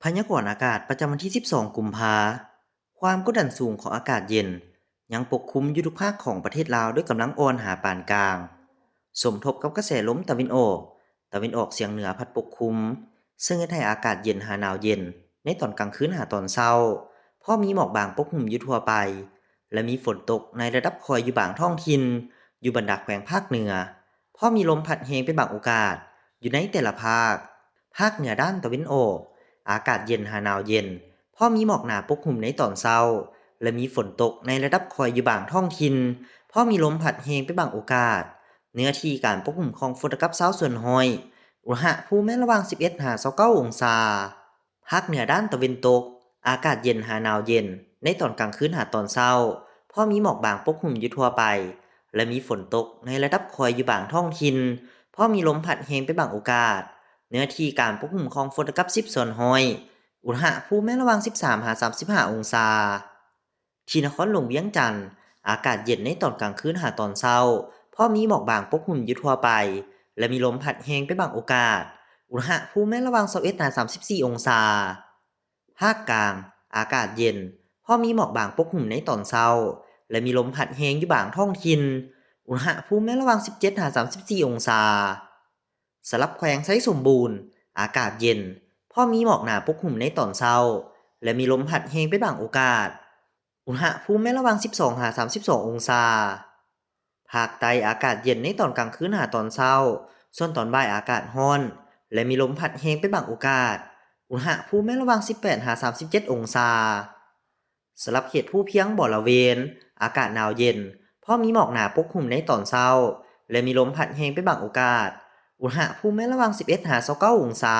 ພະຍາກອນອາກາດປະຈຳວັນທີສິບສອງ ກຸມພາ. ຄວາມກົດດັນສູງຂອງອາກາດເຢັນ ຍັງປົກຄຸມຢູ່ທຸກພາກຂອງປະເທດລາວດ້ວຍກຳລັງອ່ອນຫາປານກາງ, ສົມທົບກັບກະແສລົມຕາເວັນອອກ, ຕາເວັນອອກສຽງເໜືອພັດປົກຄຸມ, ເຊິ່ງເຮັດໃຫ້ອາກາດເຢັນຫາໜາວເຢັນໃນຕອນກາງຄືນຫາຕອນເຊົ້າ, ພໍມີໝອກບາງປົກຫຸ້ມຢູ່ທົ່ວໄປ ແລະ ມີຝົນຕົກໃນລະດັບຄ່ອຍຢູ່ບາງທ້ອງຖິ່ນ ຢູ່ບັນດາແຂວງພາກເໜືອ, ພໍມີລົມພັດແຮງເປັນບາງໂອກາດ ຢູ່ໃນແຕ່ລະພາກ. ພາກເໜືອດ້ານຕາເວັນອອກ, ອາກາດເຢັນຫາໜາວເຢັນ, ພໍມີໝອກໜາປົກຫຸ້ມໃນຕອນເຊົ້າ ແລະ ມີຝົນຕົກໃນລະດັບຄ່ອຍຢູ່ບາງທ້ອງຖິ່ນ, ພໍມີລົມພັດແຮງເປັນບາງໂອກາດ. ເນື້ອທີ່ການປົກຫຸ້ມຂອງຝົນລະດັບຊາວສ່ວນຮ້ອຍ, ອຸນຫະພູມແມ່ນລະຫວ່າງສິບເອັດຫາຊາວເກົ້າອົງສາ. ພາກເໜືອດ້ານຕາເວັນຕົກ, ອາກາດເຢັນຫາໜາວເຢັນໃນຕອນກາງຄືນຫາຕອນເຊົ້າ, ພໍມີໝອກບາງປົກຫຸ້ມຢູ່ທົ່ວໄປ ແລະ ມີຝົນຕົກໃນລະດັບຄ່ອຍຢູ່ບາງທ້ອງຖິ່ນ, ພໍມີລົມພັດແຮງເປັນບາງໂອກາດ. ເນື້ອທີ່ການປົກຫຸ້ມຂອງຝົນລະດັບສິບສ່ວນຮ້ອຍ, ອຸນຫະພູມແມ່ນລະຫວ່າງສິບສາມຫາສາມສິບຫ້າອົງສາ. ທີ່ນະຄອນຫຼວງວຽງຈັນ, ອາກາດເຢັນໃນຕອນກາງຄືນຫາຕອນເຊົ້າ, ພໍມີໝອກບາງປົກຫຸ້ມຢູ່ທົ່ວໄປ ແລະ ມີລົມພັດແຮງເປັນບາງໂອກາດ, ອຸນຫະພູມແມ່ນລະຫວ່າງຊາວເອັດຫາສາມສິບສີ່ອົງສາ. ພາກກາງ, ອາກາດເຢັນ, ພໍມີໝອກບາງປົກຫຸ້ມໃນຕອນເຊົ້າ ແລະ ມີລົມພັດແຮງຢູ່ບາງທ້ອງຖິ່ນ, ອຸນຫະພູມແມ່ນລະຫວ່າງສິບເຈັດຫາສາມສິບສີ່ອົງສາ. ສຳລັບແຂວງໄຊສົມບູນ, ອາກາດເຢັນ, ພໍມີໝອກໜາປົກຫຸ້ມໃນຕອນເຊົ້າ ແລະ ມີລົມພັດແຮງເປັນບາງໂອກາດ, ອຸນຫະພູມແມ່ນລະຫວ່າງສິບສອງຫາສາມສິບສອງອົງສາ. ພາກໃຕ້, ອາກາດເຢັນໃນຕອນກາງຄືນຫາຕອນເຊົ້າ, ສ່ວນຕອນບ່າຍອາກາດຮ້ອນ ແລະ ມີລົມພັດແຮງເປັນບາງໂອກາດ, ອຸນຫະພູມແມ່ນລະຫວ່າງສິບແປດຫາສາມສິບເຈັດອົງສາ. ສຳລັບເຂດພູພຽງບໍລະເວນ, ອາກາດໜາວເຢັນ, ພໍມີໝອກໜາປົກຫຸ້ມໃນຕອນເຊົ້າ ແລະ ມີລົມພັດແຮງເປັນບາງໂອກາດ, ອຸນຫະພູມແມ່ນລະຫວ່າງສິບເອັດຫາຊາວເກົ້າອົງສາ.